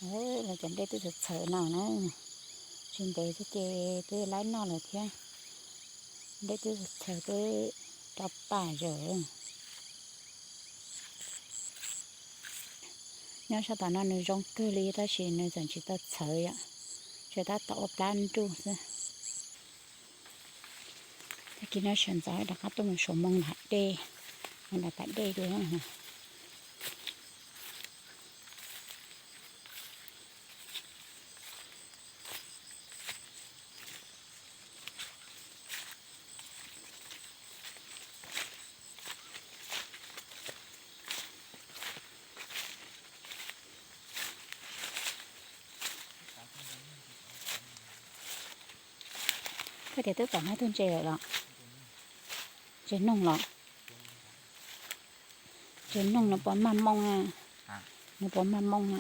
Los cov dej twb txhawv txhawv no na, tsis ntev xwb ces twb laib noj lawm thiab. Dej twb txhawv twb rau pam zawm. Nyob sab tom no nws zoo kawg li tab sis nws tseem tsis tau txhawv yom, tsuas tab tom ua plab nruj xwb. Tag kis no sawv ntxov rov qab tuaj mus saum moo nram dej, mus nram pas dej dua. Koj tias twb pom hnav tug ntses lawm los? Ntses noog los? Ntses noog nws puas mag moo na? Nws puas mag moo na?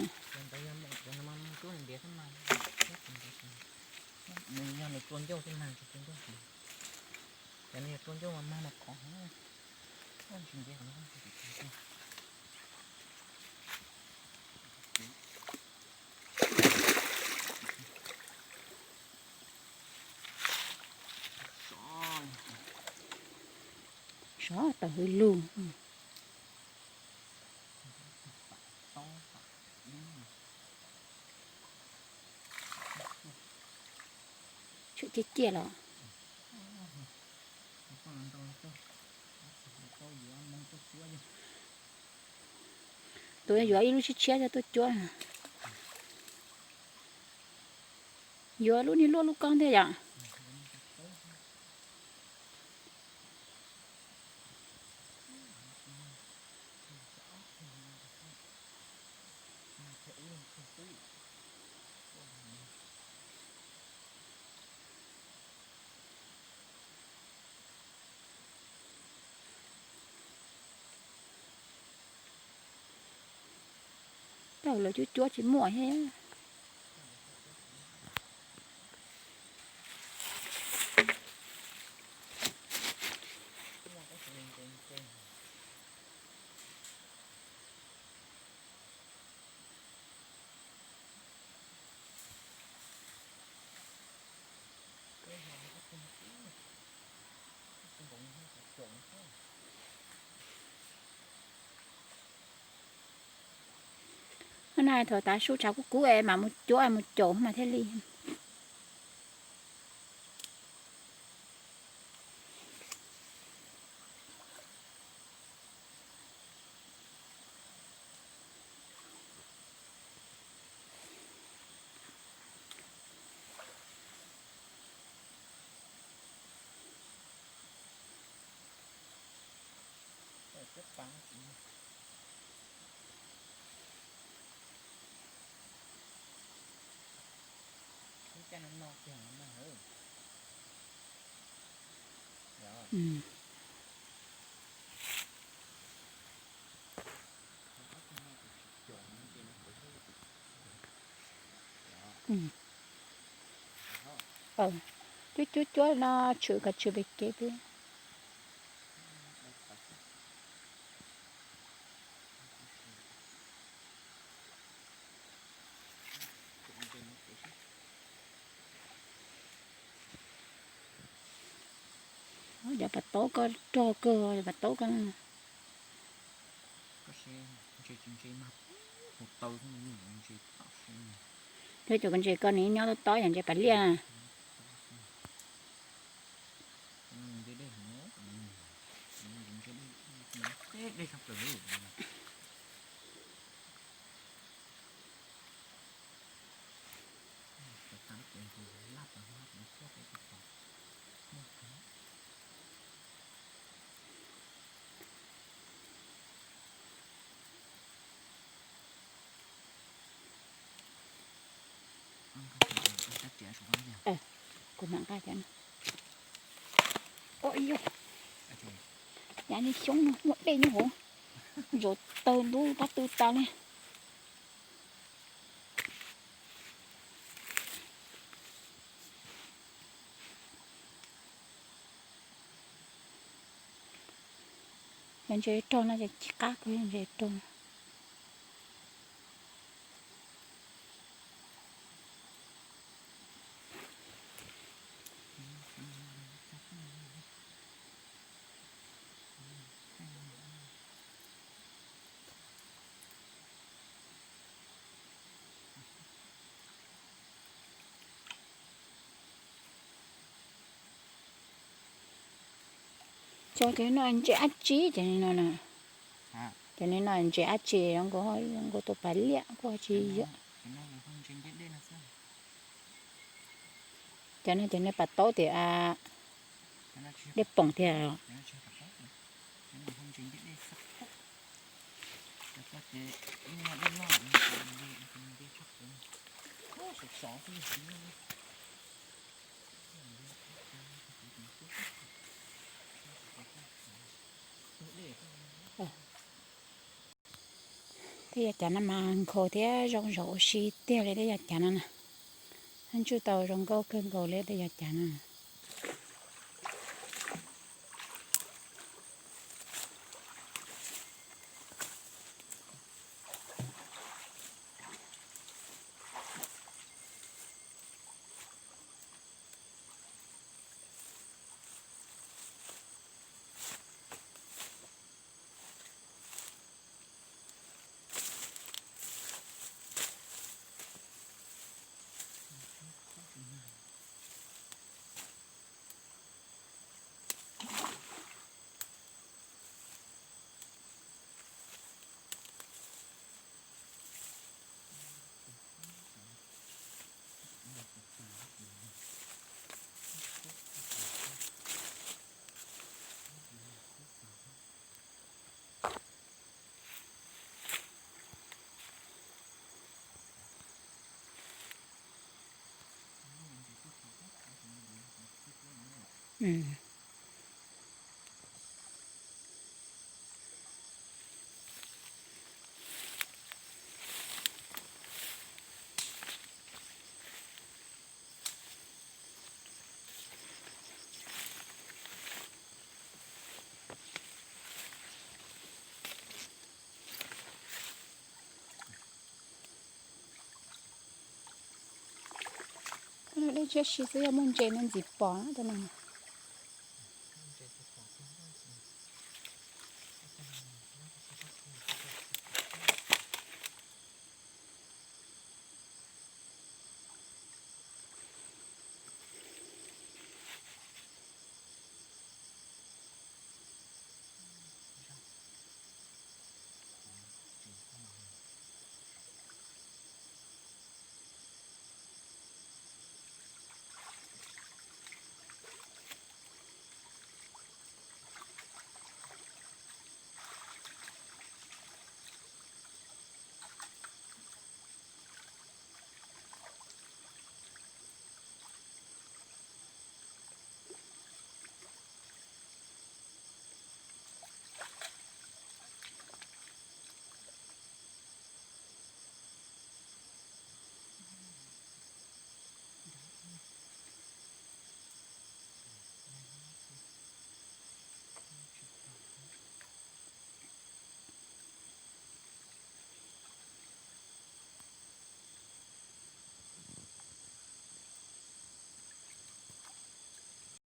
Sov tau hwj lug. Tshwm ciaj ciaj los? Tus yuav ib lub tshiab tshiab coj tuaj cuab. Yuav lub niag luaj lub koob thiab yom. Tau lawv cuab cuab tsis muaj thiab. Hnub no thaum tav su tshav kub kub es mam mus cuab mus caum mas thiaj li. Cuab cuab cuab no tshwm kom tshwm pem kev peb. Cov pas taub koj rog kawg, cov pas taub koj. Thiab cov ntses koj nws nyob tob tob yam ntses pas liaj na. Kuv mam nqa cov no. Ua ib yog, yav ni xyoob no muaj dej nyob hauv, zov taw ntub pab tw tas li. Yog ntses rog no ces tsis qab kawg, yog ntses rog. Cov no ntses dab tsi cov no na? Cov no ntses dab tsi zoo nkaus, zoo nkaus tus pas liaj kuj tsis yog. Cov no ces nej pom tau tias dej poom tiag. Tej yav cav no mas nkhaus thiab zoo zaum ua si tiag li tej yav cav no na. Ntsuj tau zoo nkauj kawg nkaus li tej yav cav no. Dej tshiab si xwb yog muaj ntses no ntxim pom na.